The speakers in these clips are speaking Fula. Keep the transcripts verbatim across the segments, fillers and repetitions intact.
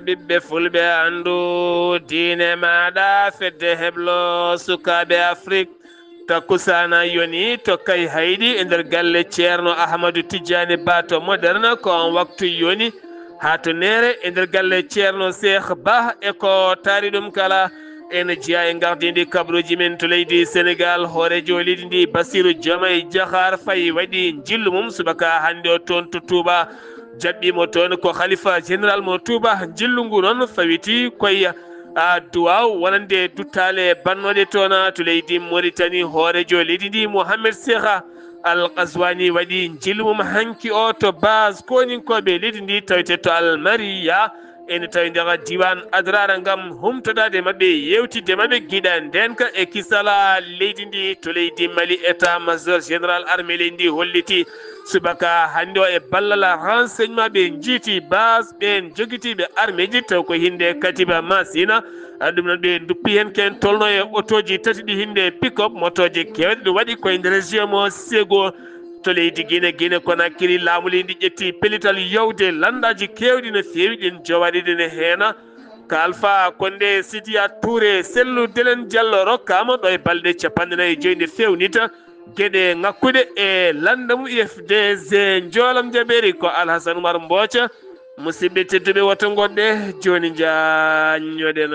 Ɓiɓɓe fulɓe, anndu diine maaɗa, fedde heblo sukaaɓe Afrik. Takkusaana yoni to Kay Hayɗi e nder galle Ceerno Ahmadu Tijjaani Ba to Moderne, ko on waktu yoni haa to Neere e nder galle Ceerno Seeh Ba e ko taari ɗum kala. Ene jeyaa e ngardiindi kabaruuji men to leydi Senegaal, hooreejo leydi ndi Basiru Jomay Jahaar Fay waɗi njillu mum subaka hannde o toon to Tuuba. Jaɓɓiimo toon ko Khalifa Général mo Tuuba. Njillu ngu noon fawiti koye, a, duwaaw wonande duttaale bannooɗe toon to leydi Moritani. Hooreejo leydi ndi Mohamed Seha Al Qaswani waɗi njillu mum hanki o to base koninkooɓe leydi ndi tawete to Almariya. Ene tawi nder diiwaan Adraara ngam humtodaade maɓɓe, yeewtidde maɓɓe giɗa ndeenka e kisala leydi ndi to leydi Mali. État major général armée leydi ndi holliti subaka hannde o e ballal renseignement ɓe njiiti base ɓeen jogitiiɓe armeeji taw ko hinde Katiba Masina. Ɗum noon ɓe nduppi heen ken tolno e otooji tati ɗi hinde pick-up, motooje keewɗe ɗum waɗi koye nder G M O Sego. To leydi Guinée, Guinée Conakry, laamu leydi ƴetti pellital yowde lanndaaji keewɗi no feewi, ɗin jowaɗi ɗene heena. Ka Alpha Condé, Sidiya Touré, Sellu Delen Diallo rokkaama ɗo e balɗe capanɗe nayi e joyi nde feewnita geɗe ŋakkuɗe e lannda mum U F D G. Njoolam jaɓeeri ko Alhasan Umar Mbooca. Musidɓe tedduɓe, woto ngoɗɗe jooni njaanñoɗen.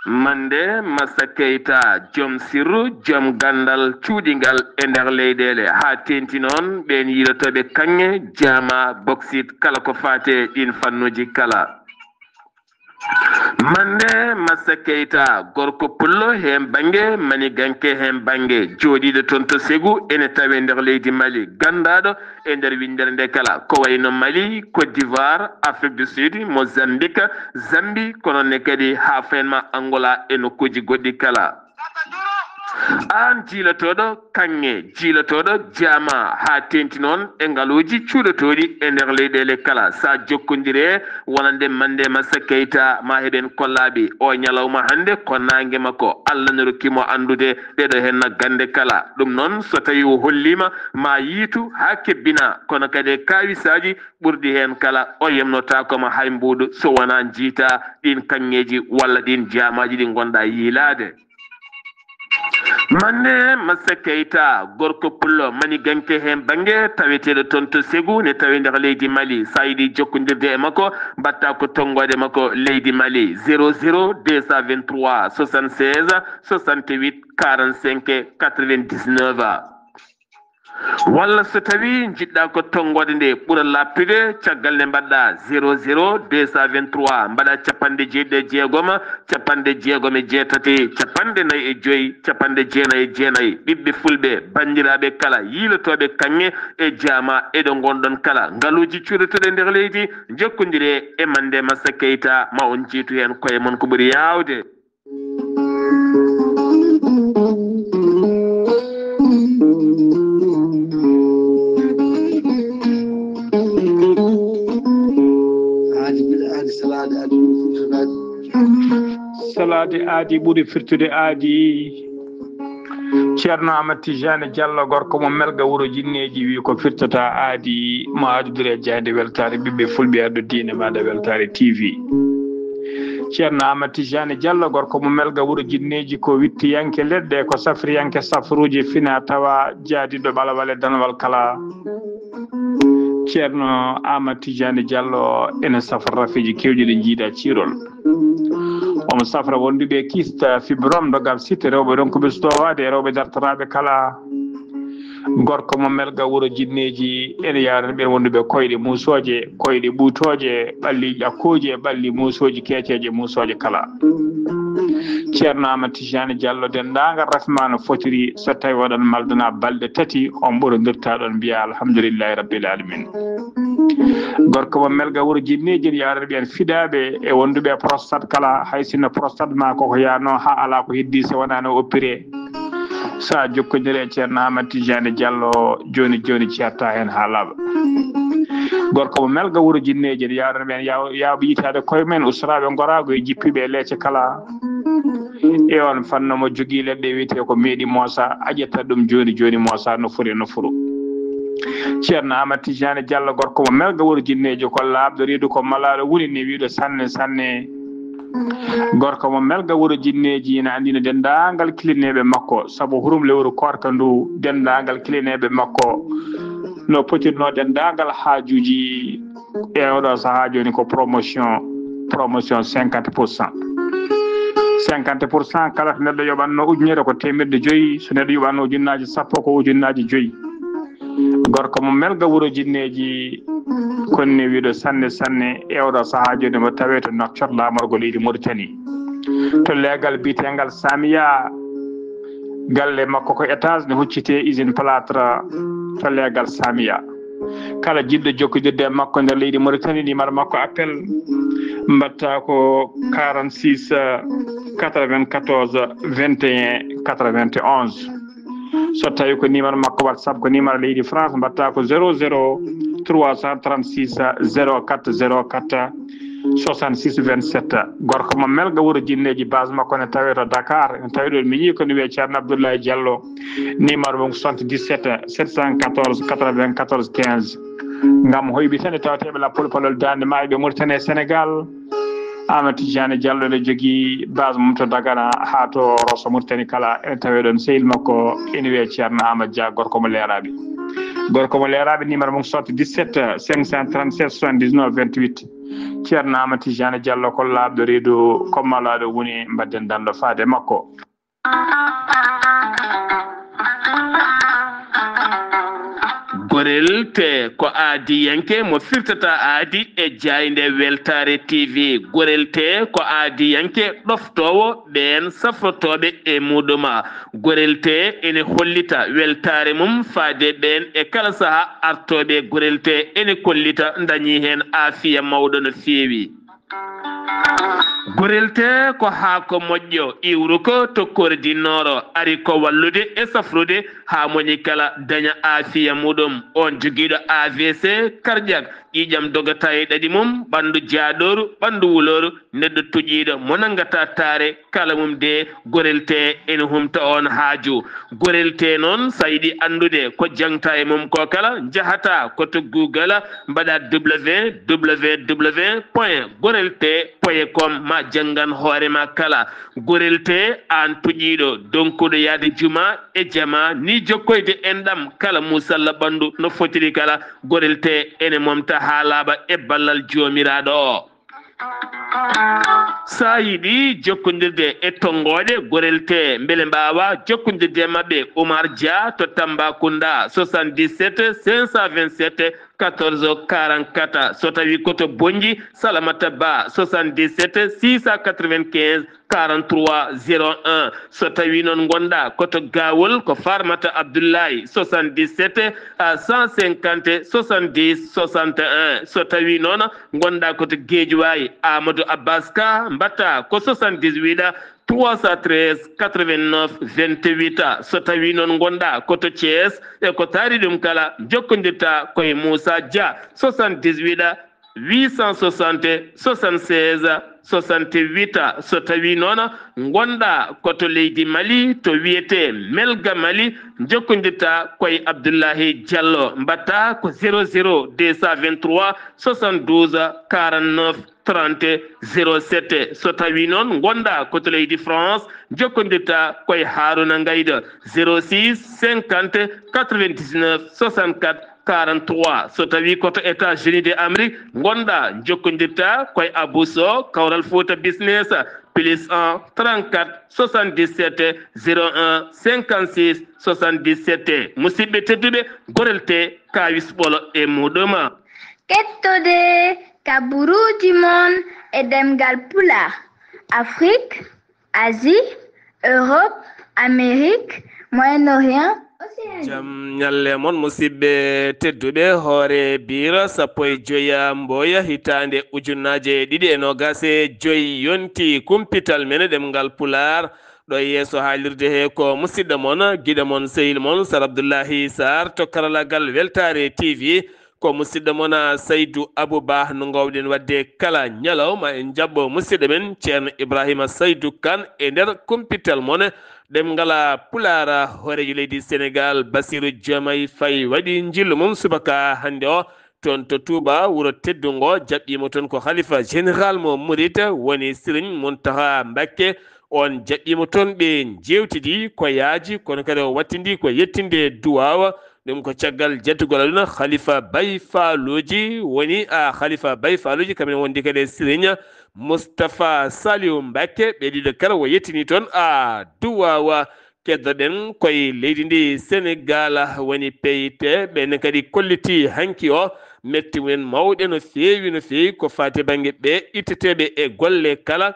Mande Massa Keita, joom sirru, joom ganndal cuuɗingal e nder leyɗeele, haa teeŋti noon ɓeen yiilotooɓe kaŋŋe, jaama, boksit, kala ko faati e ɗiin fannuuji kala. Mande Massa Keita, gorko pullo heen bannge, maniganke heen bannge, jooɗiiɗo toon to Segu, ene tawee nder leydi Mali, ganndaaɗo e nder winndere nde kala, ko wayi no Mali, Côte d'Ivoire, Afrique du Sud, Mozambique, Zambie, kono ne kadi haa fayin ma Angola e nokkuuji goɗɗi kala. Aan jiilotooɗo kaŋŋe, jiilotooɗo jaama, haa teeŋti noon e ngaluuji cuuɗotooɗi e nder leyɗeele kala, so a jokkondire wonande Mande Massa Keita, ma heɓen kollaaɓe o ñalawma hannde ko naange makko, Allah no rokki mo anndude ɗeɗo henna gannde kala. Ɗum noon, so tawii o holliima, ma yiitu haa kebbina, kono kadi e kaawisaaji ɓurɗi heen kala, o yemnotaako ma hay mbuuɗu so wonaa njiita ɗiin kaŋŋeeji walla ɗiin jaamaaji ɗi ngonɗaa yiilaade. Mande Massa Keita, gorko pullo maniganke heen bannge, taweteeɗo toon to Segu, ne tawi nder leydi Mali. So a yiɗi jokkondirde e makko, mbaɗtaa ko tonngoode makko leydi Mali, zéro zéro deux cent vingt-trois soixante-seize soixante-huit quarante-cinq quatre-vingt-dix-neuf. Walla so tawii njiɗɗaa ko tonngoode nde ɓura laaɓtude, caggal nde mbaɗɗaa zéro zéro deux cent vingt-trois, mbaɗaa capanɗe jeeɗiɗi e jeegom, capanɗe jeegom e jeetati, capanɗe nayi e joyi, capanɗe jeenayi e jeenayi. Ɓiɓɓe fulɓe, banndiraaɓe kala, yiilotooɓe kaŋŋe e jaama e ɗo ngonɗon kala, ngaluuji cuuɗotooɗi e nder leydi, njokkondiree e Mande Massa Keita, ma on njiitu heen koye mon ko ɓuri yaawde. Aadi ɓuri aadi, salaade aadi ɓuri firtude aadi. Salaade aadi ɓuri firtude aadi. Ceerno Amat Tijani Diallo, gorko mo Melga, wuro Jinneeji, wi ko firtata aadi, mo aadudire jaaynde weltaare ɓiɓɓe fulɓe, addo diine maaɗa weltaare T V. Ceerno Amat Tijani Diallo, gorko mo Melga, wuro Jinneeji, ko wittiyanke leɗɗe, ko safriyanke safruuji fina tawa, jaadiɗo ɓalawal e danawal kala. Ceerno Amat Tijani Diallo ene safra rafeeji keewɗi ɗi njiida ciirol. Omo safra wonduɓe kista, fibrome, dogal sitte, rewɓe ronkuɓe sutowaade, rewɓe dartoraaɓe kala. Gorko mo Melga, wuro Jinneeji, ene yaarani ɓeen wonduɓe koyɗe muusooje, koyɗe ɓuutooje, ɓalli ƴakkooji e ɓalli muusooji, keeceeje muusooje kala. Ceerno Amat Tijani Diallo, denndaangal rafi ma no fotiri, so tawii oɗon maldana balɗe tati, on ɓurondirta ɗon, mbiya alhamdulillahi rabbil alamin. Gorko mo Melga, wuro Jinneeji, ene yaarani ɓeen fidaaɓe e wonduɓe e prostate kala, hay sinno prostate ma koko yaano haa alaa ko heddi so wonaa no oppiree. So a jokkondire e Ceerno Amat Tijani Diallo, jooni jooni ceerta heen haa laaɓa. Gorko mo Melga wuro Jinneeji, ene yaawrana ɓeen yaaw-, yaawɓe yitaade koye men, usraaɓe ngoraagu e jippiiɓe e leece kala. E oon fannu mo jogii leɗɗe wiyetee ko meeɗi moosa, a ƴetta ɗum jooni jooni moosa no foti no furu. Ceerno Aamadu Tijaani Jallo, gorko mo Melga wuro Jinneeji, ko laaɓɗo reedu, ko malaaɗo woni ne wiyɗo sanne sanne. Gorko mo Melga wuro Jinneeji ina anndina denndaangal kilineeɓe makko, sabu hurum lewru koorka ndu, denndaangal kilineeɓe makko no potirnoo denndaangal haajuuji e oɗo sahaa jooni ko promotion, promotion cinquante pour cent. Cinquante pour cent, kala to neɗɗo yoɓatno ujunere ko teemeɗɗe joyi, so neɗɗo yoɓatno ujunnaaji sappo ko ujunnaaji joyi. Gorko mo Melga wuro Jinneeji, konni wiɗo sanne sanne e oɗo sahaa jooni mo tawee to Nouakchott laamorgo leydi Mauritanie. To leegal biyeteengal Samiya, galle makko ko étage ne huccitee usine plâtre to leegal Samiya. Kala jiɗɗo jokkodirde e makko nder leydi Mauritanie, numéro makko appel mbaɗta ko quarante-six quatre-vingt-quatorze vingt et un quatre-vingt-onze. So tawi ko numéro makko WhatsApp, ko numéro leydi France, mbaɗta ko zéro zéro trois cent trente-six zéro quatre zéro quatre soixante-six vingt-sept. Gorko mo Melga wuro Jinneeji, base makko ne tawee to Dakar, ne tawee ɗo miñi ko ne wiyee Ceerno Abdoulaye Diallo. Numéro mum soixante-dix-sept sept cent quatorze quatre-vingt-quatorze quinze. Ngam hoyɓe tan e tawateeɓe lappol palol daande maayo ɓe Mauritanie e Sénégal. Aamadu Tijaani Jallo ne jogii base mum to Dagana haa to Rosso Mauritanie kala, ene tawee ɗoon sehil makko ene wiyee Ceerno Aamadu Dia, gorko mo Leeraaɓe. Gorko mo Leeraaɓe, numéro mum soixante-dix-sept cinq cent trente-sept soixante-dix-neuf vingt-huit. Ceerno Aamadu Tijaani Jallo ko laaɓɗo reedu, ko malaaɗo woni, mbaɗden danndo faade e makko. Gorel te ko aadiyanke mo firtata aadi e jaaynde Weltaare T V. Gorel te ko aadiyanke ɗoftoowo ɓeen safrotooɓe e muɗum. Gorel te ene hollita weltaare mum faade ɓeen e kala sahaa artooɓe. Gorel te ene kollita ndañi heen aafiya mawɗo no feewi. Gorel te ko haako moƴƴo, iwruko to kordi nooro, ari ko wallude e safrude haa moñi kala daña aafiya muɗum. On jogiiɗo A V C cardiaque, ƴiiƴam dogata e ɗaɗi mum, ɓanndu jaaɗooru, ɓanndu wulooru, neɗɗo tuƴiiɗo mo nanngata taare, kala mum de gorel te ene humta on haaju. Gorel te noon, so a yiɗi anndude ko jaŋta e mum ko kala, njahata ko to Google, mbaɗa W W W point gorel te point com, ma janngan hoore ma kala. Gorel te, aan tuƴiiɗo, donkuɗo yahde juma e jama, ni jokkoyde enɗam kala musalla ɓanndu no fotiri kala, gorel te ene momta haa laaɓa e ballal Joomiraaɗo o. So a yiɗi jokkondirde e tonngooɗe gorel te, mbele mbaawa jokkondirde e maɓɓe, Oumar Dia to Tambacounda, soixante-dix-sept cinq cent vingt-sept quatorze quarante-quatre. So tawi ko to Bonnji, Salamata Ba, soixante-dix-sept six cent quatre-vingt-quinze quarante-trois zéro un. So tawi noon ngonɗa ko to Gawol, ko Farmata Abdoulaye, soixante-dix-sept à cent cinquante soixante-dix soixante et un. So tawi noon ngonɗa ko to Guédiawaye, Amadou Abbas Ka, mbaɗta ko soixante-dix-huit trois cent treize quatre-vingt-neuf vingt-huit. So tawi noon ngonɗa ko to Thiès, e ko taari ɗum kala, jokkondirta ko e Moussa Dia, soixante-dix-huit huit cent soixante soixante-seize soixante-huit. So tawi noon ngonɗa ko to leydi Mali, to wiyetee Melga Mali, jokkondirta ko e Abdoulahi Diallo, mbaɗta ko zéro zéro deux cent vingt-trois soixante-douze quarante-neuf trente zéro sept. So tawi noon ngonɗa ko to leydi France, jokkondirta ko e Haruna Ngaydo, zéro six cinquante quatre-vingt-dix-neuf soixante-quatre quarante-trois. So tawi ko to États-Unis de Amérique ngonɗa, jokkondirta ko e Abou Sow, Kawral Fouta Business, plus un trente-quatre soixante-dix-sept zéro un cinquante-six soixante-dix-sept. Musidɓe tedduɓe, gorel te kaawis ɓolo e muɗum. Kettode kaburuuji mon e ɗemngal Pulaar, Afrique, Asie, Europe, Amérique, Moyen-Orient, Océanie. Jam ñalle mon, musidɓe tedduɓe. Hoore Biira sappo e joya Mboya, hitaande ujunnaje ɗiɗi e noogas e joy, yonti kumpital men e ɗemngal Pulaar. Ɗo e yeeso haalirde he ko musidɗo mon, giɗo mon, sehil mon, Sar Abdullahi Sarr to karallagal Weltaare T V. Ko musidɗo mon, a, Saydu Abu Ba, no ngoowɗen waɗde kala ñalawma. En njaɓɓo musidɗo men Ceerno Ibrahima Saydu Kan e nder kumpital mon ɗemngal, a, Pulaar, hooreejo leydi Senegaal, Basiru Jomay Fay, waɗi njillu mum subaka hannde o toon to Tuuba, wuro teddungo, jaɓɓiimo toon ko Khalifa Général mo Murit, woni Sëriñ Muntaxa Mbakke. On jaɓɓiimo toon, ɓe njeewtidi ko yaaji, kono kadi o wattindi ko yettinde duwaawa. Ɗum ko caggal jettugol aduna Khalifa Bay Faaluuji, woni, a, Khalifa Bay Faaluuji, kamen wondi kadi e Sëriñ Mustafa Saliu Mbakke. Ɓe ɗiɗo kala o yettini toon, a, duwaawa. Keddoɗen koye leydi ndi Senegaal, woni P I T, ɓen kadi kolliti hanki o metti mumen mawɗe no feewi, no feewi ko faati bannge ɓe itteteeɓe e golle kala.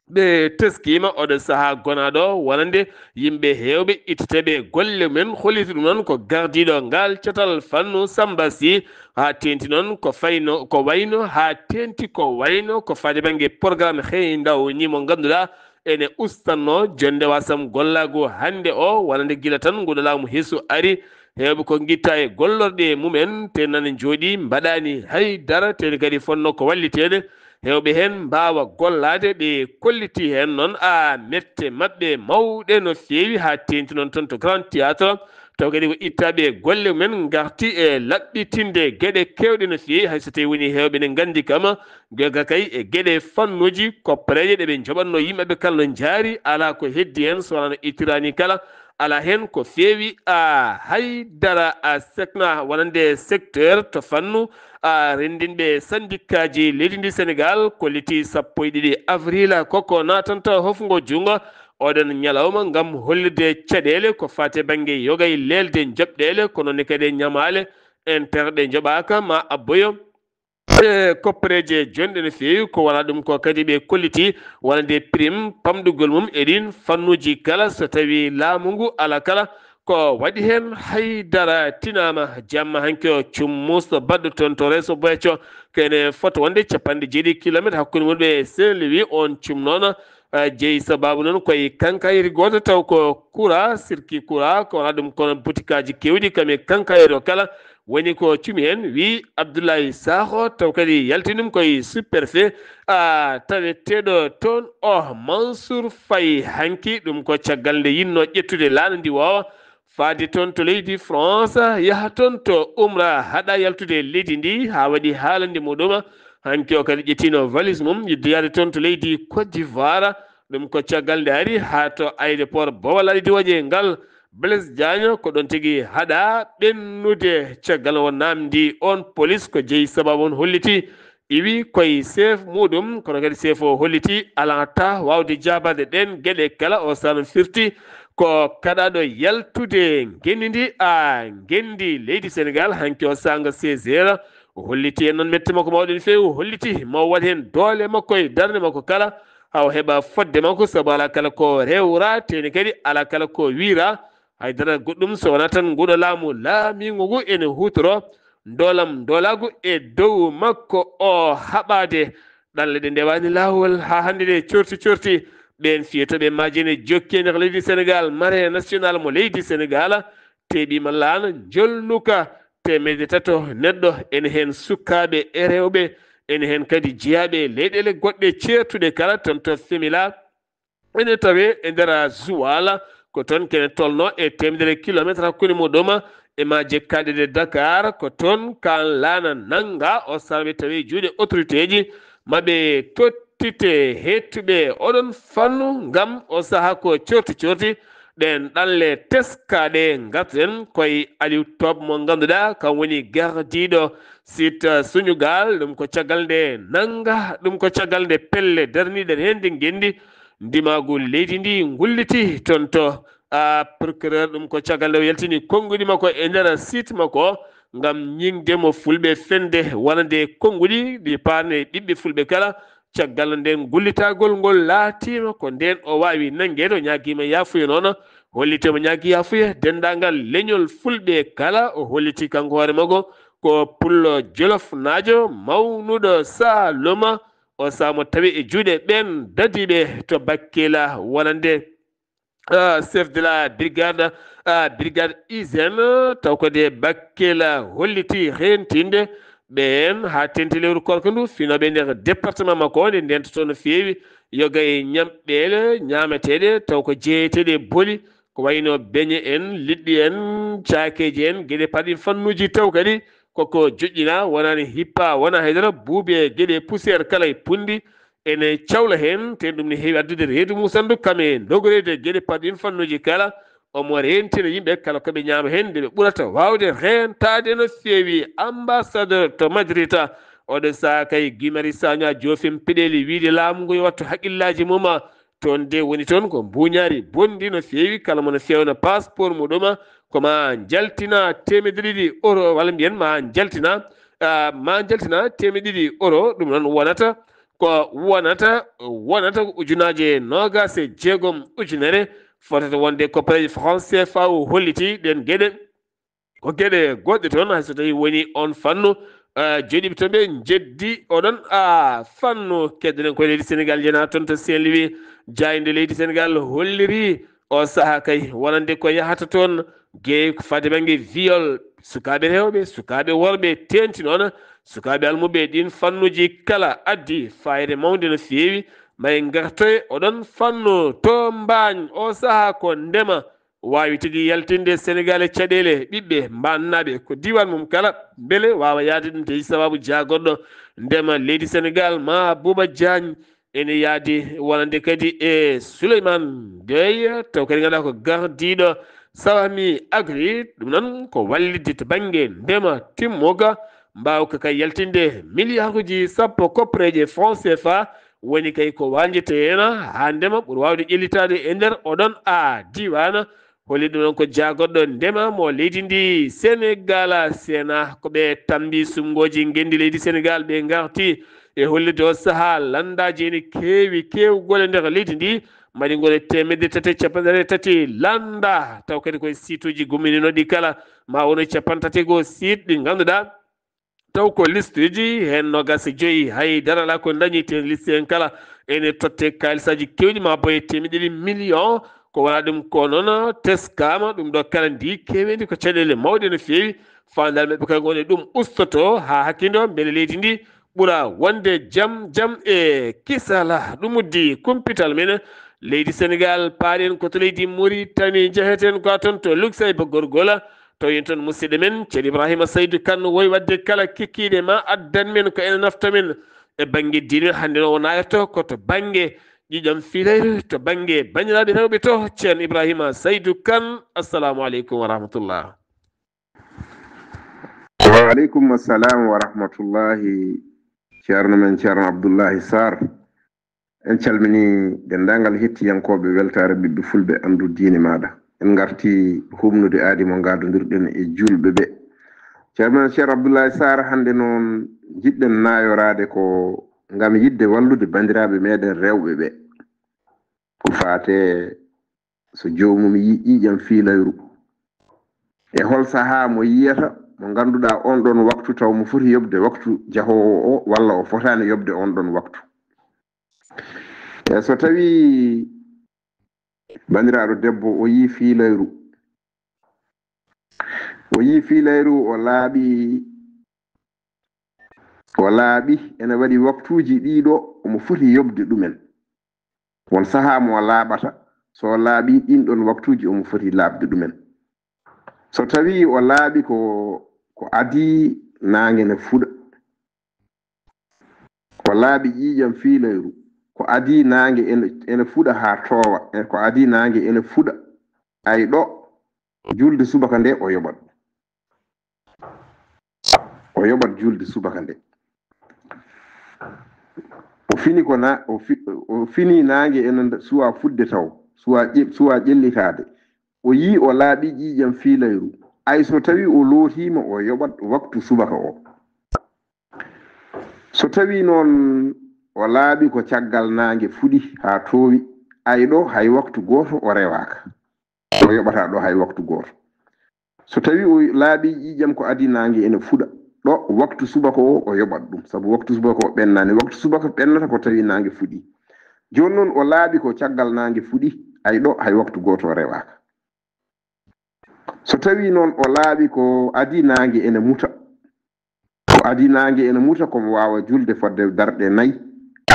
Ɓe teskiima oɗo sahaa gonaaɗo wonande yimɓe heewɓe itteteeɓe e golle mumen, holliti ɗum noon ko gardiiɗo ngal catal fannu Samba Sy, haa teenti noon ko fayno, ko wayno, haa teenti ko wayno ko faati bannge programme Xëy Ndaw ñi mo ngannduɗaa ene ustanno jonde wasam gollaagu hannde o, wonande gila tan nguɗo laamu hesu ari. Heewɓe ko ngitta e gollorɗe mumen, te nana njooɗi mbaɗaani hay dara, te kadi fonno ko walliteede. Heewɓe heen mbaawa gollaade, ɓe kolliti heen noon, a, mette maɓɓe mawɗe no feewi, haa teenti noon toon to Grand Théâtre. Taw kadi ko ittaaɓe e golle mumen ngarti e laɓɓitinde geɗe keewɗe no feewi, hay so tawii woni heewɓe ne nganndi kam, geega kay e geɗe fannuuji koppareeje ɗe ɓe njoɓatnoo yimɓe ɓe kala no njaari, alaa ko heddi heen so wonaa no ittiraani kala, alaa heen ko feewi, a, hay dara, a, sekna wonande secteur to fannu, a, renndinɓe syndicat ji leydi ndi Senegaal kolliti sappo e ɗiɗi avril ko ko naatanta hofngo junngo oɗon ñalawma ngam hollirde caɗeele ko faati bannge yoga e leelde njoɓɗeele, kono ne kadi e ñamaale inter ɗe njoɓaaka ma abboyo. E koppareeje jonɗe no feewi, ko wonaa ɗum ko kadi ɓe kolliti wonande prime pamɗugol mum e ɗiin fannuuji kala, so tawii laamu ngu alaa kala ko waɗi heen hay dara tinaama. Jamma hanki o, cummus baɗɗo toon to Reso Boyco, ko ene fota wonde capanɗe jeeɗiɗi kilometre hakkunde mum e Saint-Louis, on cum noon, a, jeyi sabaabu noon koye kankayri gooto, taw ko kura, sirki kura, ko wonaa ɗum kono butikaaji keewɗi kam e kankayri o kala. Woni ko cumi heen, wi Abdoulaye Sakho, taw kadi yaltini ɗum koye sous-préfet, a, taweteeɗo toon o Mansour Faye. Hanki ɗum ko caggal nde yinno ƴettude laana ndi waawa faade toon to leydi France, yaha toon to umra, haɗa yaltude e leydi ndi, haa waɗi haalande muɗum. Hanki o kadi ƴettino valise mum, yidde yaade toon to leydi Côte d'Ivoire. Ɗum ko caggal nde ari haa to aéroport Bowal Aly Diwadje ngal, Blaise Diagne, ko ɗoon tigi haɗa ɓennude. Caggal o naamndi on police ko jeyi sabaabu on holliti iwi koye chef muɗum, kono kadi chef o holliti alaa ta waawde jaabaade ɗeen geɗe kala. O sano firti ko kaɗaaɗo yaltude ngenndi ndi, a, ngenndi leydi Senegaal, hanki o saanga seize heures. O holliti en noon mette makko mawɗe no feewi, o holliti ma o waɗ heen doole makko e darnde makko kala, haa o heɓa fodde makko, sabu alaa kala ko rewra, te ne kadi alaa kala ko wiyra. Hay dara goɗɗum so wonaa tan nguɗo laamu laamiingo ngu ene huutoro ndoolam ndoolaagu e dow makko o haɓaade. Ɗanle ɗe ndewaani laawol haa hannde ɗe corti corti. Ɓeen fiyetooɓe maaje ne jokki e nder leydi Senegaal, marée nationale mo leydi Senegaal, teeɓiima laana njolnuka teemedde tato neɗɗo, ene heen sukaaɓe e rewɓe, ene heen kadi jeyaaɓe e leyɗeele goɗɗe ceertuɗe kala, toon to Femila. Ene tawee e nder Zuwala, ko toon kene tolno e teemedere kilometre hakkunde muɗum e maaje kaaɗe ɗe Dakar. Ko toon kaan laana nannga o sahaa ɓe tawi juuɗe autorité ji, ma ɓe tottite heettuɓe oɗon fannu ngam o sahaa ko corti corti. Ɗeen ɗanle teskaaɗe ngarten koye Aliou Top mo ngannduɗaa kam woni gardiiɗo site Sunugal. Ɗum ko caggal nde nannga, ɗum ko caggal nde pelle darniiɗe heen nde ngenndi ndimaagu leydi ndi ngulliti toon to, a, procureur. Ɗum ko caggal nde o yaltini konnguɗi makko e nder site makko ngam ñiŋde mo fulɓe fende wonande konnguɗi ɗi paarne ɓiɓɓe fulɓe kala. Caggal nden gullitagol ngol laatiima ko ndeen o waawi nanngeede, o ñaagiima yaafuya noon, holliti omo ñaagi yaafuya denndaangal leñol fulɓe kala. O holliti kanko hoore makko ko pullo jolofnaajo mawnuɗo Saaluma. O sahaa mo tawi e juuɗe ɓeen dadiiɓe to Bakkila wonande ah, chef de la brigade, ah, brigade hygiène, taw ko de Bakel, ah, holliti rentinde ɓeen haa tenti lewru korka ndu, finooɓe nder département makko o, nde ndentoto no feewi yoga e ñamɗeele ñaameteeɗe, taw ko jeeyeteeɗe e boli, ko wayno beñe en, liɗɗi en, caakeeji en, geɗe paɗɗin fannuuji taw kadi koko joƴƴina, wonaani hippa, wona haydara, buubi e geɗe poussière kala e punndi, ene cawla heen, te ɗum ne heewi addude reedu musandu kam e dogoreede geɗe paɗɗin fannuuji kala. Omo reentina yimɓe kala ko ɓe ñaama heen, nde ɓe ɓurata waawde reentaade no feewi. Ambassadeur to Madrid, oɗo sahaa kay Guy Marius Sagna joofim peɗeeli wiyde laamu ngu yo wattu haqqillaaji mum. Toon de woni toon ko mbuuñaari bonndi no feewi, kala mo no feewna passeport muɗum, ko ma njaltina teemedde ɗiɗi euro, walla mbiyen ma njaltina, ah, ma njaltina teemedde ɗiɗi euro, ɗum noon wonata ko wonata, wonata ko ujunaaje noogaas e jeegom ujunere, fotata wonde koppareeje franc C F A o holliti ɗeen geɗe. Ko geɗe goɗɗe toon, hay so tawii woni oon fannu, ah, jooɗiiɓe toon ɓe njeddi oɗon, ah, fannu. Keddoɗen ko leydi Senegaal, njenaa toon to Saint-Louis, jaaynde leydi Senegaal holliri o sahaa kay wonande ko yahata toon, jeyi ko fade bannge viol sukaaɓe rewɓe, sukaaɓe worɓe, teeŋti noon sukaaɓe almuɓɓe ɗiin fannuuji kala. Addi fayre mawnde no feewi. Ma en ngartoy oɗon fannu to Mbaañ. O sahaa ko ndema waawi tigi yaltinde Senegaal e caɗeele ɓiɓɓe mbaannaaɓe ko diiwaan mum kala, mbele waawa yahde ɗum, tawi sabaabu jaagoɗɗo ndema leydi Senegaal ma Buuba Jaañ. Ene yahdi wonande kadi e Souleymane Gueye, taw kadi ngannduɗaa ko gardiiɗo Sawami Agri. Ɗum noon ko wallitde to bannge ndema timmuka, mbaawka kay yaltinde miliyaaruuji sappo koppareeje franc C F A, woni kay ko wañjete heen haa ndema ɓuri waawde ƴellitaade e nder oɗon a diiwaan. Holli ɗum noon ko jaagoɗɗo ndema mo leydi ndi Senegaal. Sena ko ɓe tambi sumngooji ngenndi leydi Senegaal, ɓe ngarti e hollirde o sahaa lanndaaji ene keewi keewgol e nder leydi ndi, mbaɗi ngol e teemedde tati e cappanɗe tati lannda, taw kadi koye siituuji gummininooɗi kala, ma wonu capanɗe tati e goo siit ɗi ngannduɗaa, taw ko listuuji heen noogaas e joyi, hay dara alaa ko dañi, te liste en kala ene totte kaalisaaji keewɗi, ma boye teemedde ɗiɗi million, ko wonaa ɗum ko noon teskaama. Ɗum ɗo kala ndi keeweendi ko caɗeele mawɗe no feewi. Faandaare maɓɓe kay ngoni ɗum ustoto haa hakkindo, mbele leydi ndi ɓura wonde jam jam e kisala. Ɗum uddi kumpital men leydi Senegaal, paaɗen ko to leydi Muritani, njeheten ko toon to Luksayba Gorgola, taw en toon musidɗo men Ceerno Ibrahima Saydu Kan, woy waɗde kala kikkiiɗe ma addan men ko ene nafta men e bannge diine. Hannde noon o nayato ko to bannge ƴiiƴam fiilayru, to bannge banndiraaɓe rewɓe to. Ceerno Ibrahima Saydu Kan, assalamu aleykum wa rahmatullah. Wa aleykum assalam wa rahmatullahi, Ceerno men Ceerno Abdullahi Sarr. En calminii denndaangal hettiyankooɓe Weltaare Ɓiɓɓe Fulɓe, Anndu Diine Maaɗa. En ngartii huɓnude aadi mo ngaadondirɗen e juulɓe ɓe. Ceerno men Ceerno Abdullahi Sarr, hannde noon njiɗ-ɗen naayoraade ko ngam yiɗde wallude banndiraaɓe meeɗen rewɓe ɓe. Ko faati e so joomum yii ƴiiƴam fiilayru, e hol sahaa mo yiyata mo ngannduɗaa oon ɗoon waktu taw mo foti yoɓde waktu jahoowo o walla o fotaani yoɓde oon ɗoon waktu? E so tawii banndiraaɗo debbo o yii fiilayru, o yii fiilayru, o laaɓi, o laaɓi, ene waɗi waktuuji ɗiɗo omo foti yoɓde ɗumen. Won sahaa mo laaɓata, so laaɓi ɗin ɗon waktuuji omo foti laaɓde ɗumen. So tawii o laaɓi ko, ko adii naange ne fuɗa, ko laaɓi ƴiiƴam fiilayru, ko adii naange ene, ene fuɗa haa toowa, e ko adii naange ene fuɗa, ay ɗo, julde subaka nde o yoɓat. O yoɓat julde subaka nde. O fini ko na, o fi, o fini naange ene suwa fuɗde taw, suwa ƴe, suwa ƴellitaade. O yii o laaɓi ƴiiƴam fiilayru. Ay so tawi o lootiima o yoɓat waktu subaka o. So tawi noon o laaɓi ko caggal naange fuɗi haa toowi, ay ɗo hay waktu gooto o rewaaka. O yoɓata ɗo hay waktu gooto. So tawi o laaɓi ƴiiƴam ko adii naange ene fuɗa, ɗo waktu subaka o, o yoɓat ɗum. Sabu waktu subaka o ɓennaani. Waktu subaka ɓennata ko tawi naange fuɗi. Jooni noon o laaɓi ko caggal naange fuɗi, Ay ɗo hay waktu gooto o rewaaka. So tawii noon o laaɓi ko adii naange ene muta, ko adii naange ene muta, ko mo waawa julde fodde darɗe nayi,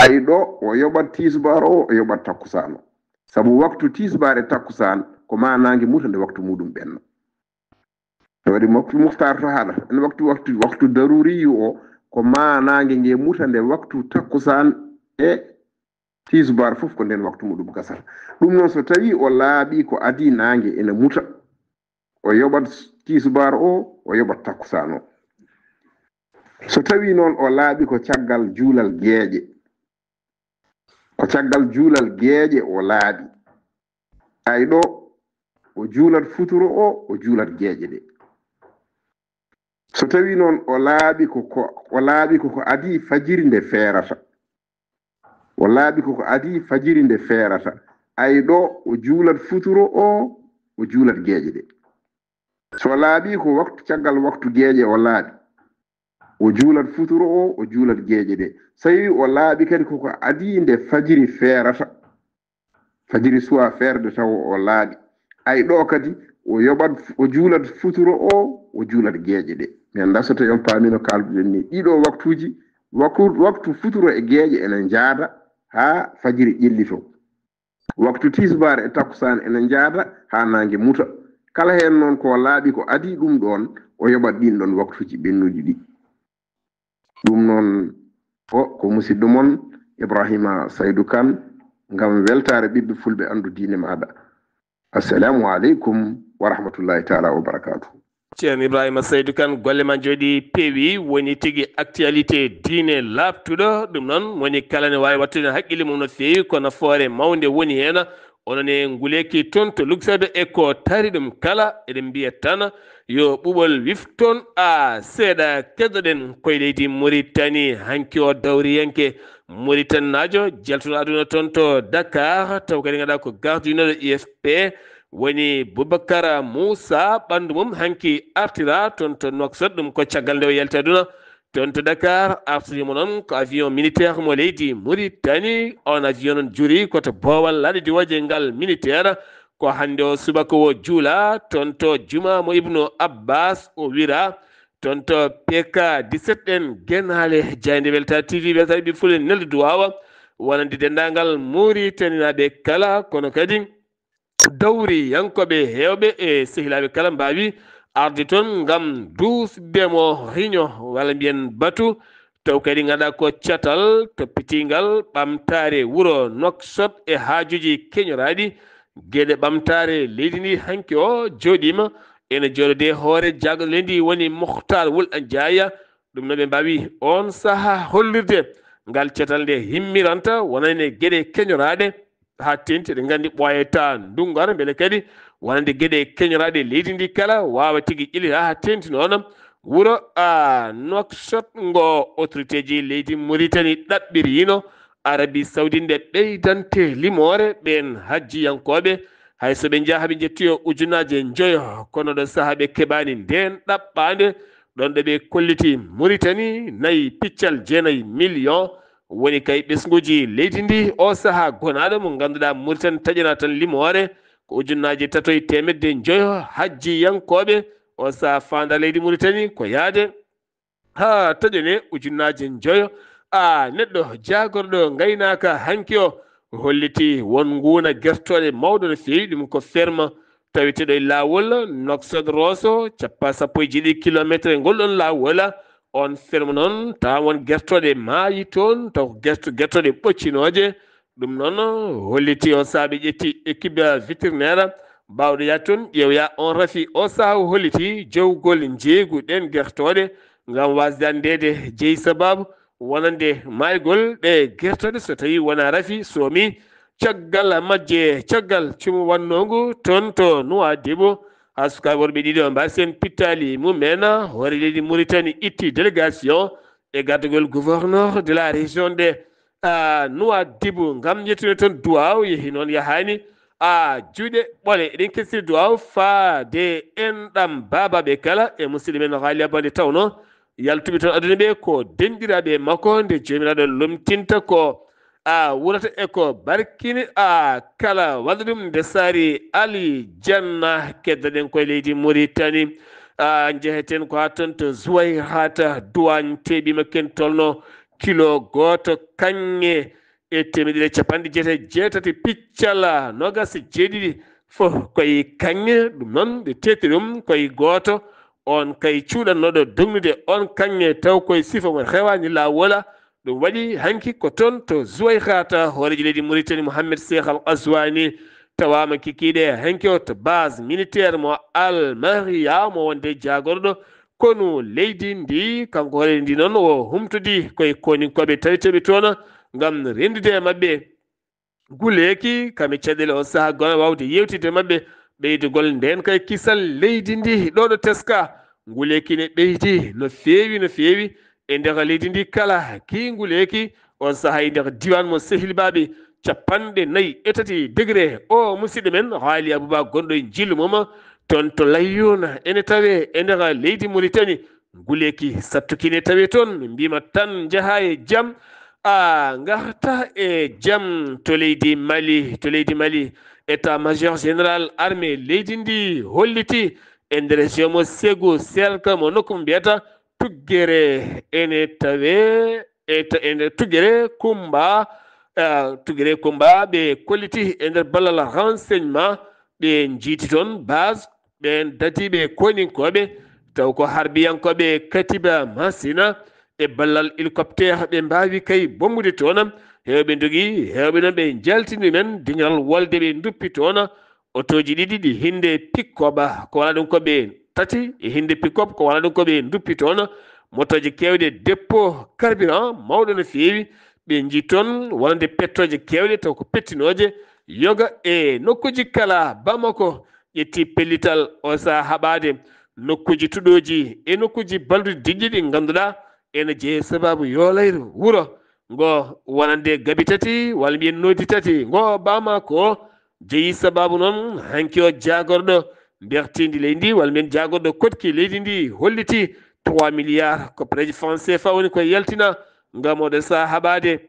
ay ɗo o yoɓat tiisbaar o, o yoɓat takkusaan o. Sabu waktu tiisbaar e takkusaan ko ma naange muta nde waktu muuɗum ɓenna. No waɗi waktu muxtaar to haɗa, en waktu, waktu, waktu daruriyu o, ko ma naange nge muta nde waktu takkusaan e tiisbaar fof ko nden waktu muɗum gasata. Ɗum noon so tawii o laaɓi ko adii naange ene muta, o yoɓat tiisbaar o, o yoɓat takkusaan o. So tawii noon o laaɓi ko caggal juulal geeƴe, ko caggal juulal geeƴe o laaɓi, ay ɗo o juulat futuro o, o juulat geeƴe ɗe. So tawii noon o laaɓi ko, ko, o laaɓi ko, ko adii fajiri nde feerata, o laaɓi ko, ko adii fajiri nde feerata, ay ɗo o juulat futuro o, o juulat geeƴe ɗe. So laaɓi ko waktu, caggal waktu geeƴe o laaɓi, o juulat futuro o, o juulat geeƴe ɗe. So tawii o laaɓi kadi ko, ko adii nde fajiri feerata, fajiri suwaa feerde tawa o laaɓi, ay ɗo kadi o yoɓat, o juulat futuro o, o juulat geeƴe ɗe. Mi anndaa so tawii on paamii no kaalduɗen ni. Ɗiɗo waktuuji, waktu, waktu futuro e geeƴe ene njaada haa fajiri ƴellitoo. Waktu tiisbaar e takkusaan ene njaada haa naange muta. Kala heen noon ko laaɓi ko adii ɗum ɗoon, o yoɓat ɗiin ɗoon waktuuji ɓennuɗi ɗi. Ɗum noon o ko musidɗo mon Ibrahima Saydu Kan, ngam weltaare ɓiɓɓe fulɓe anndu diine maaɗa. Assalamu aleykum wa rahmatullahi taala wa barakaatu. Ceerno Ibrahima Saydu Kan, golle ma njooɗi peewi, woni tigi actualité diine laaɓtuɗo. Ɗum noon woni kala ne waawi wattude hakkille mum no feewi, ko nafoore mawnde woni heen. Onon e nguleeki toon to Luxembourg e ko taari ɗum kala, eɗen mbiya tan yo ɓuɓol wifton a seeɗa. Keddoɗen koye leydi Muritani hanki o dawriyanke Muritanaajo jaltuɗo aduna toon to Dakar, taw kadi ngannduɗaa ko gardiinooɗo I S P, woni Boubacar Moussa, ɓanndu mum hanki artira toon to Nouakchott, ɗum ko caggal nde o yalti aduna toon to Dakar. Artirimo noon ko avion militaire mo leydi Mauritanie. On avion noon juri ko to boowal laaɗe diwooje ngal militaire. Ko hannde o subaka o juula toon to juma mo Ibnu Abbas o wira toon to P K dix-sept ɗen genaale. Jaaynde Weltaare T V, Weltaare ɓiɓɓe fulɓe nelda duwaawa wonande denndaangal Muritaninaaɓe kala, kono kadi dawriyankooɓe heewɓe e sehilaaɓe kala mbaawi arde toon ngam duusde mo riño, walla mbiyen batu, taw kadi ngannduɗaa ko catal toppitiingal ɓamtaare wuro Nouakchott e haajuuji keñoraaɗi. Geɗe ɓamtaare leydi ndi hanki o jooɗiima ene jooɗodee hoore jaago leydi ndi woni Mohtar Wul Anjaaya. Ɗum noon ɓe mbaawi oon sahaa hollirde ngal catal nde himmiranta wonande geɗe keñoraaɗe haa teeŋti. Eɗen nganndi ɓooyata ndunngu ara mbele kadi wonande geɗe keñoraaɗe leydi ndi kala waawa tigi ƴellita haa teeŋti noon. Wuro a Nouakchott ngo autorité ji leydi Mauritanie ɗaɓɓiriino Arabie Saoudite nde ɓeydante limoore ɓeen hajjiyankooɓe, hay so ɓe njaha ɓe njettoyo ujunnaaje njoyo, kono ɗo sahaa ɓe keɓaani ndeen ɗaɓɓaande. Ɗoon ɗo ɓe kolliti Mauritanie nayi piccal jeenayi million woni kay ɓesnguuji leydi ndi. O sahaa gonaaɗo mo ngannduɗaa Mauritanie taƴana tan limoore ko ujunnaaje tato e teemedde njoyo hajjiyankooɓe. O sahaa faandaare leydi Mauritanie ko yahde haa taƴane ujunnaaje njoyo. A neɗɗo jaagorɗo ngaynaaka hanki o holliti won nguuna gertooɗe mawɗo no feewi, ɗum ko ferme taweteeɗo e laawol Nouakchott Rosso, cappa sappo e jeeɗiɗi kilometre ngol ɗon laawol. On ferme noon tawa won gertooɗe maayi toon, taw ko gerto-, gertooɗe ɓoccinooje. Ɗum noon holliti on sahaa ɓe ƴetti équipe vétérinaire baawɗo yaade toon ƴeewoya on rafi. O sahaa o holliti jowgol njeeygu ɗeen gertooɗe ngam waasde anndeede jeyi sabaabu wonande maaygol ɗe gertooɗe so tawii wonaa rafi soomi. Caggal majje, caggal cumu wannoongu toon to Nouadhibou, haa sukaaɓe worɓe ɗiɗo mbaasi heen pittaali mum en, hoore leydi Mauritanie itti délégation e gardagol gouverneur de la région de, ah, Nouadhibou ngam yettude toon duwaaw. Yehi noon yahaani, ah, juuɗe ɓole. Eɗen kesiri duwaaw faade enɗam baabaaɓe kala e musidɗo men Haali Abba nde tawnoo yaltuɓe toon aduna ɓe ko denɗiraaɓe makko, nde Joomiraaɗo lomtinta ko a wurata e ko barkini a kala waɗa ɗum nde sari ali janna. Keddoɗen koye leydi Mauritanie, a njeheten ko ha toon to Zuwayrata, duwañ teɓima ken tolno kilo goto kaŋŋe e temeɗɗe capanɗe jeetati jeetati piccal nogas e jeeɗiɗi. Fof koye kaŋŋe ɗum noon ɓe teeti ɗum koye goto. On kay cuuɗannoɗo dognude on kaŋŋe taw koye sifa mo rewani lawola. Ɗum waɗi hanki ko toon to Zuwayrata hooreejo leydi Mauritanie Mohamed Cheikh Al Aswani tawama kikiɗe hanki o to base militaire mo Almaria mo wonde jagorɗo konu leydi ndi. Kanko hoore ndi noon o humtodi koye koninkoɓe tawiteɓe toon ngam rendude e maɓɓe guleeki kam e caɗeele on saha gona wawde yewtidde maɓɓe ɓeydugol nden kay kisal leydi ndi. Ɗo ɗo teska nguleeki ne ɓeydi no feewi no feewi e nder leydi ndi kala. Ki nguleeki on saha e nder diwan mo sehilbaɓe capanɗe nayi e tati degré. O musidɗo men haali abouba gonɗo e jillu mum toon to layyuna ene tawe e nder leydi Mauritanie. Nguleeki sattukine tawi toon, min mbima tan njaha e jam, a ngarta e jam to leydi Mali. To leydi Mali, état major général armée leydi ndi holliti e nder jomo segu serka mo nokku mo mbiyata Tuggere ene tawe e to- ene Tuggere Kumba, a, Tuggere Kumba ɓe kolliti e nder ballal renseignement ɓe jiiti toon base ɓeen dadiiɓe koninkooɓe taw ko harbiyankooɓe katiba masina e ballal hélicoptère ɓe mbaawi kay bombude toon. Heewɓe ndogi heewɓe noon ɓe njaltini men diŋal wolde ɓe nduppi toon. Otooji ɗiɗi ɗi hinde pikkoba ko wona ɗum ko ɓe tati e hinde pikkob ko wona ɗum ko ɓe nduppi toon. Motooje keewɗe dépôt carburant mawɗo no feewi. Ɓe njii toon wonande pettooje keewɗe taw ko pettinooje yoga e nokkuuji kala. Bamako ƴetti pellital o saha haɓaade nokkuuji tuɗooji e nokkuuji balduɗi diƴƴi ɗi ngannduɗaa ene jeeye sababu yoolayru wuro ngo wonande gabi tati walla mbiyen noodi tati ngo Bamako jeyi sababu noon hanki o jagorɗo mbertindi leydi ndi walla mbiyen jagorɗo koɗki leydi ndi holliti trois milliards koppareeji franc cfa woni koye yaltina ngam oɗo saha haɓaade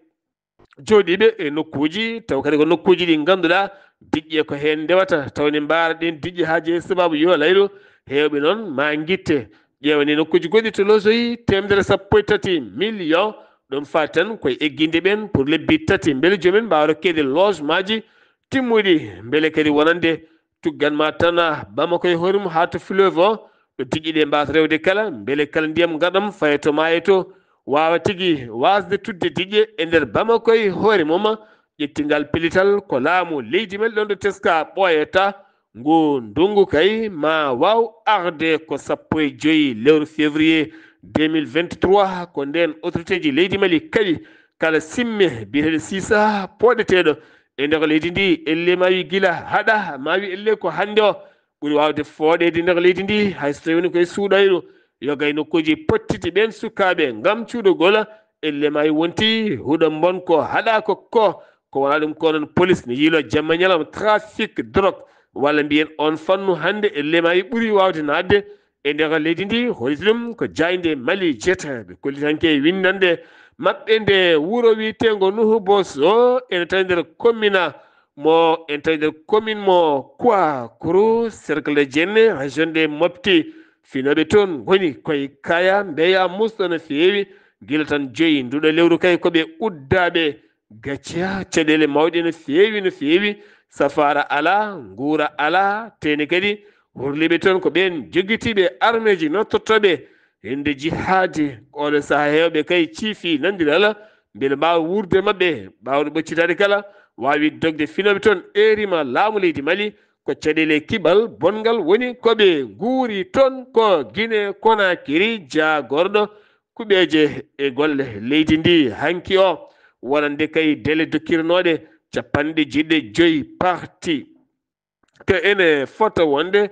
jooɗiiɓe e nokkuuji taw kadi ko nokkuuji ɗi ngannduɗaa diƴƴe ko heen ndewata taw ne mbaara ɗen diƴƴe haa jeyi sababu yo laylo. Heewɓe noon ma ngitte ƴeewani nokkuuji goɗɗi to losoyi temedere sappo e tati million. Ɗum faati tan koye egginde ɓeen pour lebbi tati mbele joomen mbaawa rokkeede logement ji timmuɗi mbele kadi wonande tuggan ma tan Bamako e hoore mum haa to fleuve o ɗo diƴƴe ɗe mbaasa rewde kala mbele kala ndiyam ngaɗam faye to maayo to waawa tigi waasde tudde diƴƴe e nder Bamako e hoore mum. Ƴettingal pellital ko laamu leydi men ɗon ɗo teska ɓooyata ngu ndungu kay ma waaw arde ko sappo e joyi lewru février deux mille vingt-trois ko nden autorité ji leydi Mali kaɓi kala simme biyeteɗo sisa pooɗeteɗo e nder leydi ndi elle ma wi gila haɗa ma wi elle ko hannde o ɓuri waawde fooɗeede nder leydi ndi hay so tawi woni koye suuɗayru yoga e nokkuuji pottiti ɓeen sukaaɓe ngam cuuɗogol elle ma wi wonti huɗo mbon ko haɗa ko ko ko wona ɗum ko noon police ne yiilo jamma ñalawma trafic drogue walla mbiyen on fannu hannde elle ma wi ɓuri waawde naatde e nder leydi ndi holiti ɗum ko jaaynde Mali jeeta ɓe kollitanke winndande maɓɓe nde wuro wiyeteengo Nuhu Boso ene tawi nder commune mo ene tawi nder commune mo Kouakourou cercle de Djenne région de Mopti. Finooɓe toon ngoni koye kaya mbeya musɗo no feewi gila tan joyi nduɗo lewru kay ko ɓe uddaaɓe gacciya caɗeele mawɗe no feewi no feewi. Safaara alaa nguura alaa tene kadi hurliiɓe toon ko ɓeen joggitiiɓe armeeji nottotooɓe hinde jihaadi. Oɗo saha heewɓe kay ciifi nandiral mbele mbaawa wuurde maɓɓe ɓaawɗo ɓoccitaade kala waawi dogde finooɓe toon erima laamu leydi Mali ko caɗeele kiɓal bonngal woni ko ɓe nguuri toon ko Guinée Conakry jaagorɗo kuɓeeje e golle leydi ndi hanki o wonande kay dele dokkirnooɗe capanɗe jeeɗiɗi e joyi parti. Te ene fota wonde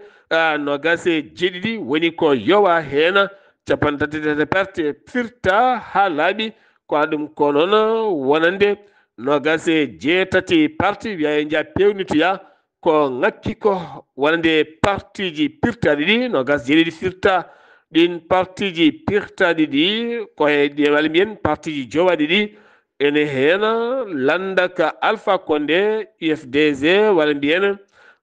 nogas e jeeɗiɗi woni ko yowa heena capanɗe tati tati parti firta haa laaɓi ko aɗum ko noon wonande nogas e jeetati parti wiya e nja pewnitoya ko ŋakki ko wonande partiji pirtaɗi ɗi nogas jeeɗiɗi firta ɗin partiji pirtaɗi ɗi ko e walla mbiyen partiji jowaɗi ɗi ene heena lannda ka Alpha Condé, U F D G, walla mbiyen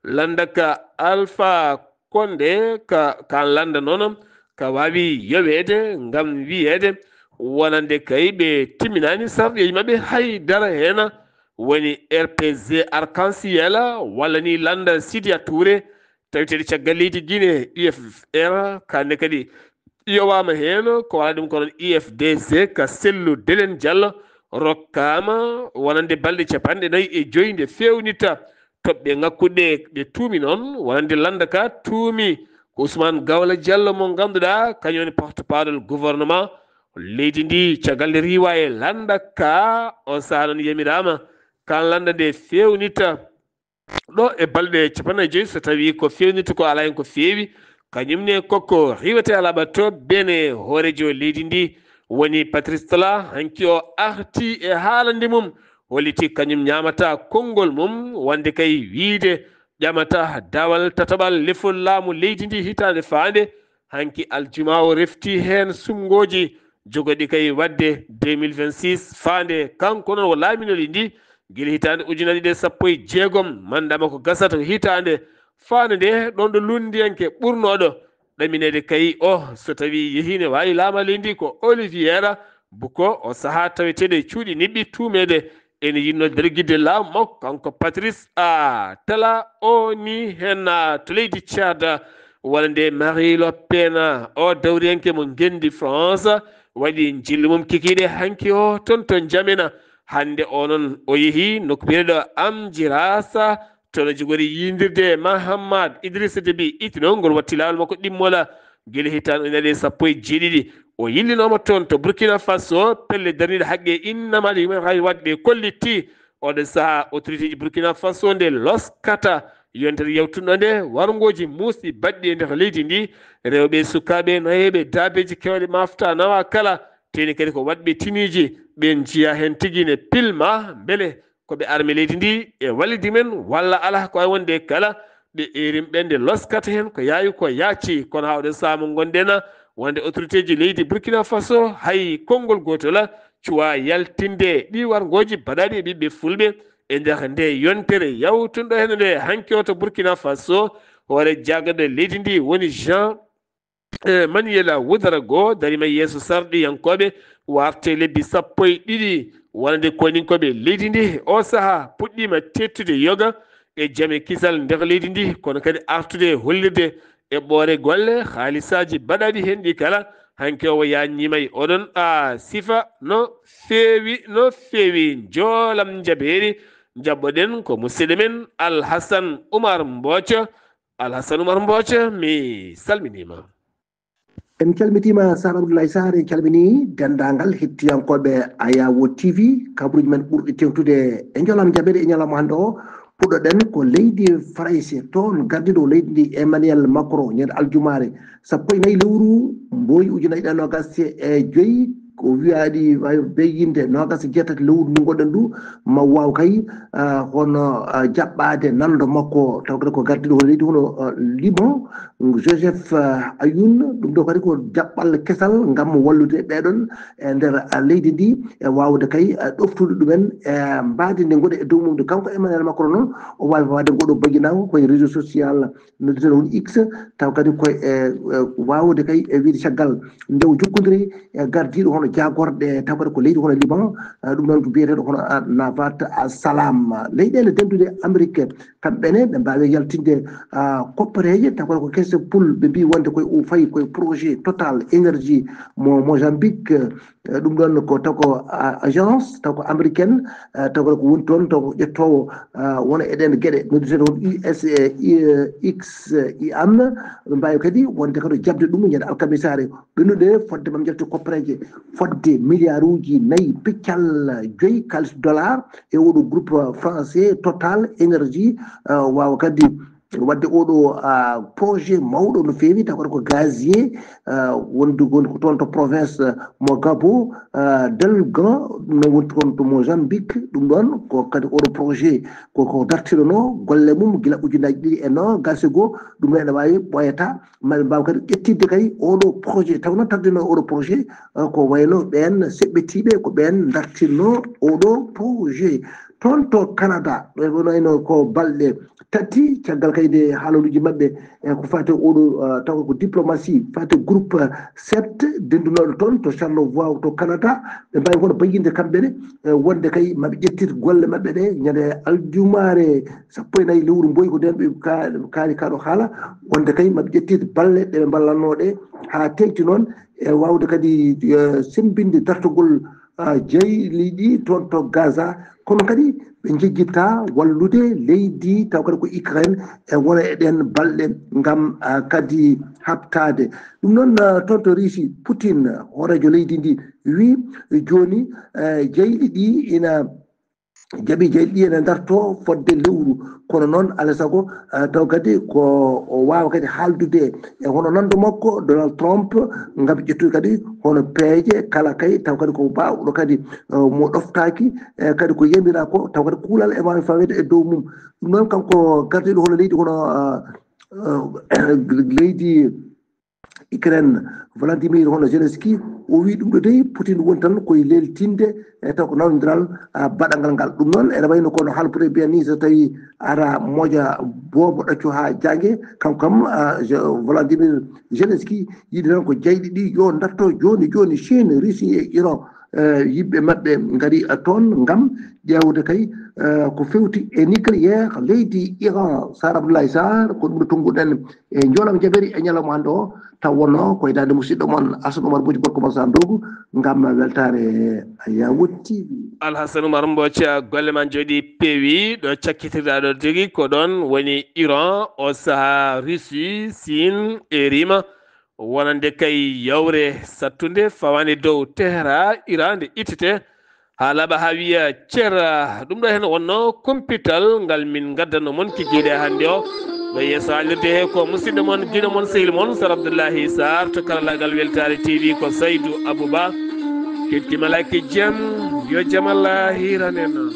lannda ka Alpha Condé ka, ka lannda noon, ka waawi yoweede ngam wiyeede wonande kay ɓe timminaani sarɗiyeeji maɓɓe, hay dara heena woni R P G Arc-en-Ciel walla ni lannda Sidia Touré, taweteeɗo caggal leydi Guinée, U F R, kamɓe kadi yowaama heen, ko wala ɗum ko noon U F D C ka sellu Delen Diallo, rokkaama wonande balɗe capanɗe nayi e joy nde feewnitta toɓɓe ŋakkuɗe ɓe tuumi noon, wonande lannda ka tuumi ko Ousmane Gawla Diallo mo ngannduɗaa kañum woni porte-parole gouvernement leydi ndi. Caggal nde riiwa e lannda ka, on sahaa noon yamiraama kan lannda nde feewnitta ɗo e balɗe capanɗe joy, so tawi ko fewnirta ko alaa heen ko feewi, kañum ne koko riiwete alaa ɓatto bene hoorejo leydi ndi woni Patrice Talon. Hanki o arti e haalande mum, holliti kañum ñaamata konngol mum wonde kay wiide ƴamata dawal tataɓal lefol laamu leydi ndi hitaande faande. Hanki aljuma o refti heen sumngooji jogoɗi kay waɗde deux mille vingt-six faande. Kanko noon o laamino leydi ndi gila hitaande ujunere ɗiɗi e sappo e jeegom, mandat makko gasata ko hitaande faande nde, ɗoon ɗo lunndiyanke ɓurnooɗo ɗamineede kay o, so tawi yehii ne waawi laama leydi ndi, ko Olivier Boucco, o sahaa taweteeɗo e cuuɗi niɓɓi tuumeede ene yiɗno dargidde laamu makko, kanko Patrice a Talon o ni heen, ah, to leydi Tchad. Walla nde Marie Le Pen, o dawriyanke mo ngenndi France, waɗi njillu mum kikiiɗe hanki o toon to Njamena. Hannde o noon o yehii nokku biyeteeɗo Amdjiras, toon o jogori yiydirde Mahamat Idrissa Déby, ittino ngol watti laawol makko ɗimmola gila hitaande ujunere ɗiɗi e sappo e jeeɗiɗi. O yillinooma toon to Burkina Faso, pelle darniiɗe haqqe innama human rights waɗde kollitti. Oɗo sahaa autorité ji Burkina Faso nde loskata yontere yawtunɗo nde warngooji muusɗi baɗɗi e nder leydi ndi. Rewɓe e sukaaɓe, nayeeɓe, daabeeji keewɗi mafta nawa kala, teeni kadi ko waɗɓe tiniiji, ɓe njiya heen tigi ne pilma mbele ko ɓe arme leydi ndi e wallidi men walla alaa, ko wayi wonde kala ɓe erimɓe nde loskata heen ko yaawi ko yaacci. Kono haa oɗo sahaa mo ngonɗen, wonde autorité ji leydi Burkina Faso hay konngol gootol cuwa yaltinde ɗi warngooji baɗaaɗi e ɓiɓɓe fulɓe e nder nde yontere yawtunɗo heen nde hanki o to Burkina Faso. Hoore jaagorɗe leydi ndi woni Jean, eh, Manuel Ouedraogo darima yeeso sarɗiyankooɓe warte lebbi sappo e ɗiɗi wonande koyninkooɓe leydi ndi. O sahaa puɗɗiima teettude yoga e jam e kisal nder leydi ndi, kono kadi artude e hollirde eɓɓoore golle, haalisaaji baɗaaɗi heen ɗi kala. Hanki o yaññiima e oɗon a sifa no feewi, no feewi. Njoolam njabeeri, njaɓɓoɗen ko musidɗo men Alhasan Umar Mbooco. Alhasan Umar Mbooco, mi salminiima. En calmitiima, Sar Abdoulaye Sarr, en calminii denndaangal hettiyankooɓe Ayawo T V, kabaruuji men ɓurɗi teeŋtude e njoolam njabeeri e ñalawma hannde o. Puɗɗoɗen ko leydi Farayse, toon gardiiɗo leydi ndi Emmanuel Macron, ñande aljumaare sappo e nayi lewru mbooy ujunere ɗiɗi e noogas e joy, ko wiyaɗi wayo beyyinde noogas e jeetati lewru ndu ngonɗen ndu, ma waaw kay, ah, hono, ah, jaɓɓaade nanndo makko, taw kadi ko gardiiɗo hono leydi hono, ah, Liban, Joseph, ah, Ayoun. Ɗum ɗo kadi ko jaɓɓal kesal ngam wallude ɓeeɗon e nder, ah, leydi ndi e waawde kay, ah, ɗoftude ɗumen e mbaadi ndi ngoɗe e dow mum. Kanko Emmanuel Macron noon, o waawi waɗde ngoɗo bayyinaago koye réseau social, no wiyetee woni X, taw kadi koye, e, e, waawde kay e wiyde caggal nde o jokkondiri e gardiiɗo hono jaagorɗe, taw kadi ko leydi hono Liban, e, ɗum noon ko biyeteeɗo hono, a, Navat Salam. Leyɗeele dentuɗe Amérique, kamɓe ne ɓe mbaawi yaltinde, a, koppareeje, taw kadi ko kese pul, ɓe mbii wonde koye o fayi koye projet Total Énergie mo Mozambique, e, ɗum ɗoon ko taw ko, a, agence taw ko américaine, e, taw ko woni toon taw ko ƴettoowo, a, wona e ɗeen geɗe, noddirteeɗo ko U S, e, I, e, X I am. Ɓe mbaawi kadi wonde kadi jaɓde ɗum ñande alkamisaare ɓennuɗo, fodde mam njalti koppareeje fodde miliyaaruuji nayi piccal joyi kaalis dollar e oɗo groupe français Total Énergie, e, waawa kadi wadde oɗo projet mawɗo no feewi, taw kadi ko gazier, wonde woni ko toon to province mo Gabo, Delga, no woni toon to Mozambique. Ɗum ɗoon ko kadi oɗo projet ko ko dartirono golle mum gila ujunnaji ɗiɗi e noogaas e goo. Ɗum ɗo ene waawi ɓooyata, maɓe mbaaw kadi ƴettidde kay oɗo projet. Taw noon tardino oɗo projet, ko wayno ɓeen seɓɓetiiɓe ko ɓeen dartinno oɗo projet. Toon to Canada, ɗo wonayno ko balɗe tati caggal kay nde haaloluuji maɓɓe e ko faati oɗo, taw ko diplomatie faati groupe sept denndunooɗo toon to Charlevoix to Canada. Ɓe mbaawi kono bayyinde kamɓe ne, wonde kay maɓe ƴettit golle maɓɓe ɗe ñande aljumaare sappo e nayi lewru mboy ko nden ɓe kaali kaɗo haala, wonde kay maɓe ƴettit balle ɗe ɓe mballannoo ɗe haa teeŋti noon e waawde kadi semmbinde dartogol jayli ɗi toon to Gaza. Kono kadi ɓe njejjitta wallude leydi taw kadi ko Ukraine e wona e ɗen balɗe ngam kadi haɓtaade. Ɗum noon, toon to Russie, Poutine, hooreejo leydi ndi, wi jooni jayli ɗi ina jaɓi jayli ɗi ene ndarto fodde lewru. Kono noon, alaa sago, taw kadi ko o waawa kadi haaldude e hono nanndo makko Donald Trump ngam ƴettude kadi hono peeje kala kay taw kadi ko baawɗo kadi mo ɗoftaaki, kadi ko yamiraa ko taw kadi kuulal e waawi faweede e dow mum. Ɗum noon, kanko gardiiɗo hono leydi hono leydi Ukraine, Volodymyr hono Zelensky, o wi ɗum ɗo dey Poutine woni tan koye leltinde e taw ko nawndiral baɗangal ngal. Ɗum noon ene wayno kono haalpure mbiya ni so tawi ara moƴa boobo ɗaccu haa jaange, kanko kam Volodymyr Zelensky yiɗi tan ko jayɗi ɗi yo ndarto jooni jooni. Chine, Russie e Iran, yimɓe maɓɓe ngari toon ngam ƴeewde kay ko fewti e nucléaire leydi Iran. Sar Abdoulaye Sarr, ko ɗum ɗo tonnguɗen e njoolam jaberi e ñalawma hannde o, taw wonno koye daande musidɗo mon Assane Oumar Boji Gorko Masa Ndogu ngam weltaare Yawood T V. Alhassane Oumar Mboca, golle ma njooɗi peewi. Ɗo cakkitirɗa ɗo tigi ko ɗoon woni Iran, o saha Russie, Chine e Rima. Wonande kay yawre sattunde fawaande dow Tehran, Iran nde ittete haa laaɓa haa wiya cer. Ɗum ɗo heen wonno kumpital ngal min ngaddanno mon kikiiɗe hannde o. Ɗo yeeso haalirde he ko musidɗo mon, giɗo mon, sehil mon, Sar Abdullahi Sarr to karallaagal Weltaare T V ko Saydu Abouba. Kettima lakke jam, yo jam Allah hiiran en.